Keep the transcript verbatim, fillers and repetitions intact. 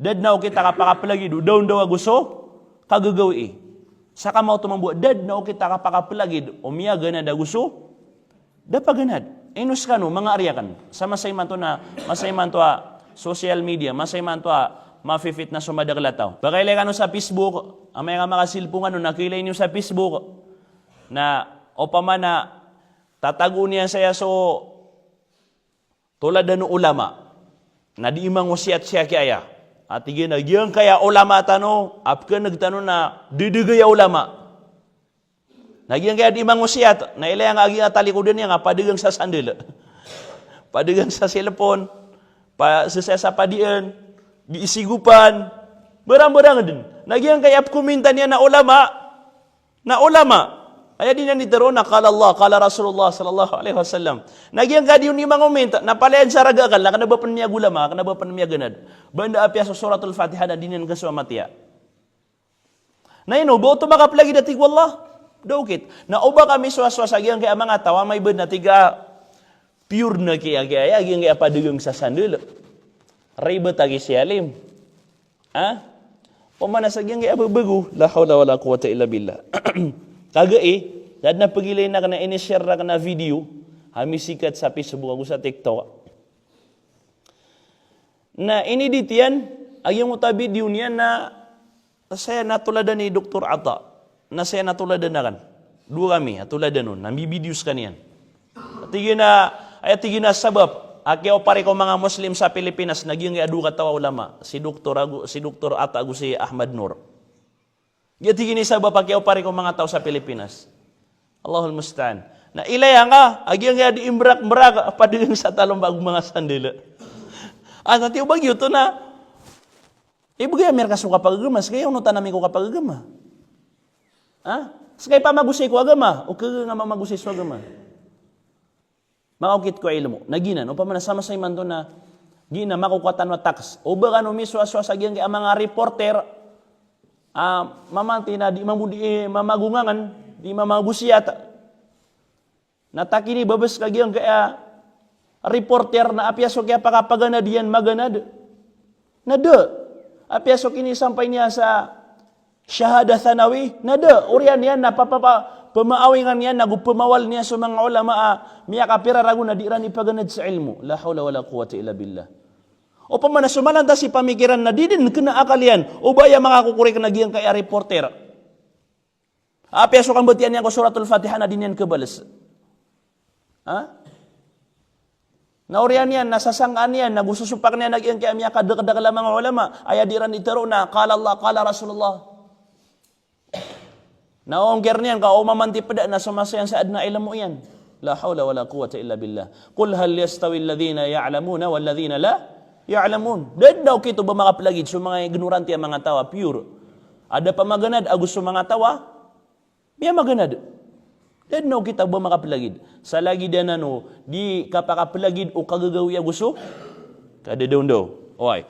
Da dn a okit a kapakaplagid o daondaw ago so kagagawii. Sa kamaoto mambo a da dn a okit a kapakaplagid o miyaganad ago so da paganad. Ino skano, manga ari akn. Sa masa imanto na, masa imanto a social media, masa imanto a mafifitna so madakl a taw. Ba kailay kano sa Facebook, amay ka makasilpong kano na kailay niyo sa Facebook. Na opama na tatagoon iyan saya so toladan o ulama. Na dii mangosiyat siya ki aya. A tig iyan a giyangkaya ulama tano, a pkhan'g tano na didgay a ulama. Na giyangkaya dii mangosiyat, na ilay anga a giya talikodan iyan a padagang sa sandal. Padagang sa cellphone, pa, sa, sa, sa padian, dii sigopan, barang-barang dn. Na giyangkaya pkominta niyan a ulama, na ulama. Aya dii niyan itharo na qala Allah, qala Rasulullah sallallahu alaihi wasallam. Na giyangkaya dii on i mangominta, na palaya sa raga akal, na kna ba pn miyagulama, kna ba pn miyaganad. Ba anda apiya so Suratul Fatiha na dii niyan kasowa matiya. Na ino, ba oto makaplagid a tig o Allah? Da okit. Na oba ka misowasowa sa giyangkaya manga taw a maibadn a tig a pure na kiya, kiya, kiya, giyangkaya padagang sa sandal. Ribat a ki si alim. Ha? Opama na sa giyangkaya babago. La hawla wala quwwata illa billah. Kagai, da dn a pagilay na kna ini-share na kna video a misikat sa Facebook ago sa TikTok. Na inidit iyan a giyangkoto a video niyan na saya na toladan i Doktor Ata. Na saya na toladan akn. Dowa kami a toladan on, na mibidiyo skaniyan. Tig iyan a, aya tig iyan a sabap a kiyaopari ko manga Muslim sa Pilipinas na giyangkaya dowa kataw a ulama, si Doktor ago, si Doktor Ata ago si Ahmad Noor. Giya tig iyan i sabap a kiyaopari ko manga taw sa Pilipinas. Allahul musta'an. Na ilay anga a giyangkaya dii mbrak-mbrak a padagang sa talombag o manga sandal. A, na tiyo ba giyoto na ibgay ami rka so kapagagama, ska aya onotan ami ko kapagagama. Ha? Ska ipamagosay ko agama, o kagagama mamagosay so agama. Makaokit ko ilmo. Na giyanan, opama na sa masa imanto na giyanan, makokowa tano a tax. Oba kano misowasowa sa giyangkaya manga reporter a mamanti na dii mambo dii mamagongangan, dii mamagosiyat. Na takini babas ka giyangkaya reporter na apiya so kiyapakapaganad iyan maganad. Na da. Apiya so kinisampay niyan sa shahada thanawi, na da, oriyan iyan na papa, pa, pamaawingan iyan ago pamawal iyan so manga ulama a miyakapira ragon a dii ran ipaganad sa ilmo. La hawla wala quwwata illa billah. Opama na so malantas i pamikiran na di dn kna a akal iyan, oba aya makakokorek na giyangkaya reporter. Apiya so kambatiya niyan ko Suratul Fatiha na di niyan kabals. Ha? Na oriyan iyan, na sasangkaan iyan, na go sosopak niyan a giyangkaya miyakadakdakl a manga ulama, aya dii ran itharo na, qala Allah, qala Rasulullah. Na ongkir niyan ka o mamanti pd na so masa iyan sa adn a ilmo iyan. La hawla wala quwwata illa billah. Qul hal yastawi alladhina ya'lamuna walladhina la ya'lamun. Da dn a okit o ba makaplagid so manga ignorante a manga taw a pure a da pamaganad ago so manga taw a miyamaganad. Da dn a okit o ba makaplagid. Sa lagid anan o di kapakaplagid o kagagawii ago so kadadaondaw. Oway.